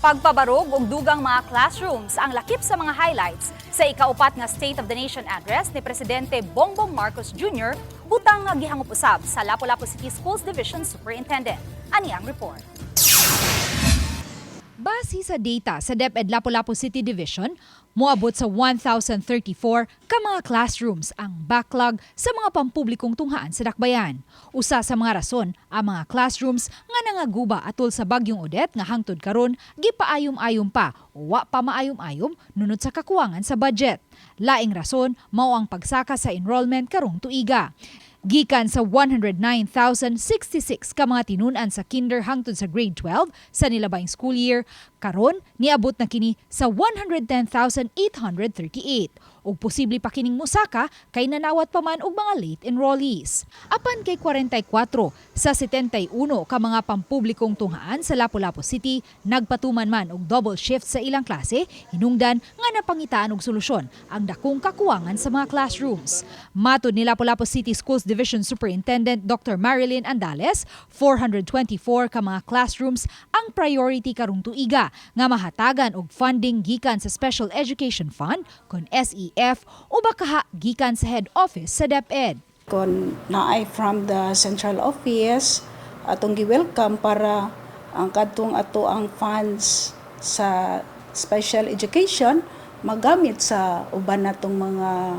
Pagpabarog og dugang mga classrooms ang lakip sa mga highlights sa ikaupat nga State of the Nation Address ni Presidente Bongbong Marcos Jr. butang nga gihangop usab sa Lapu-Lapu City Schools Division Superintendent. Ani ang report. Base sa data sa DepEd Lapu-Lapu City Division, moabot sa 1,034 ka mga classrooms ang backlog sa mga pampublikong tunghaan sa Dakbayan. Usa sa mga rason ang mga classrooms nga nangaguba atol sa Bagyong Odette nga hangtod karon gipaayom-ayom pa o wa pa maayom-ayom nunot sa kakuwangan sa budget. Laing rason mao ang pagsaka sa enrollment karong tuiga. Gikan sa 109,066 ka mga tinun-an sa kinder hangtod sa grade 12 sa nilabayng school year, karon niabot na kini sa 110,838. Ug posible pa kining musaka kay nanawat pa man og mga late enrollees. Apan kay 44 sa 71 ka mga pampublikong tunghaan sa Lapu-Lapu City nagpatuman man og double shift sa ilang klase, hinungdan nga napangitaan og solusyon ang dakong kakuwangan sa mga classrooms. Matod ni Lapu-Lapu City Schools Division Superintendent Dr. Marilyn Andales, 424 ka mga classrooms ang priority karong tuiga nga mahatagan og funding gikan sa Special Education Fund kon SEF o bakaha gikan sa head office sa DepEd. Kung naay from the central office, atong gi-welcome para ang kadtong ato ang funds sa special education magamit sa uban natong mga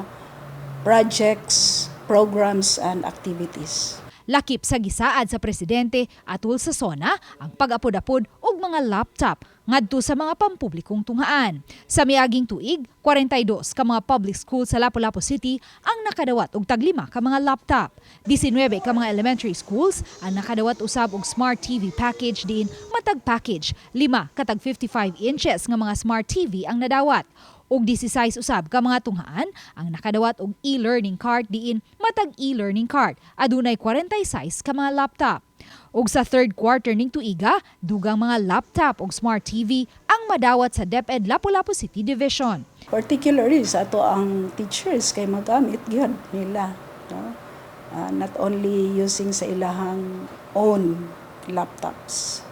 projects, programs and activities. Lakip sa gisaad sa presidente atul sa SONA ang pag-apod-apod og mga laptop ngadto sa mga pampublikong tunghaan. Sa miaging tuig, 42 ka mga public school sa Lapu-Lapu City ang nakadawat og taglima ka mga laptop. 19 ka mga elementary schools ang nakadawat usab og smart TV package diin matag package, lima katag 55 inches nga mga smart TV ang nadawat. Ug 16 usab ka mga tunghaan ang nakadawat og e-learning cart diin matag e-learning cart adunay 46 ka mga laptop. Ug sa third quarter ning tuiga, dugang mga laptop ug smart TV ang madawat sa DepEd Lapu-Lapu City Division. Particularly sa ato ang teachers kay magamit gyud nila, no? Not only using sa ilahang own laptops.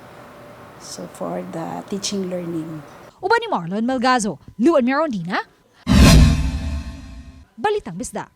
So for the teaching learning. Uban ni Marlon Melgazo, Luan Mirondina, Balitang Bisdak.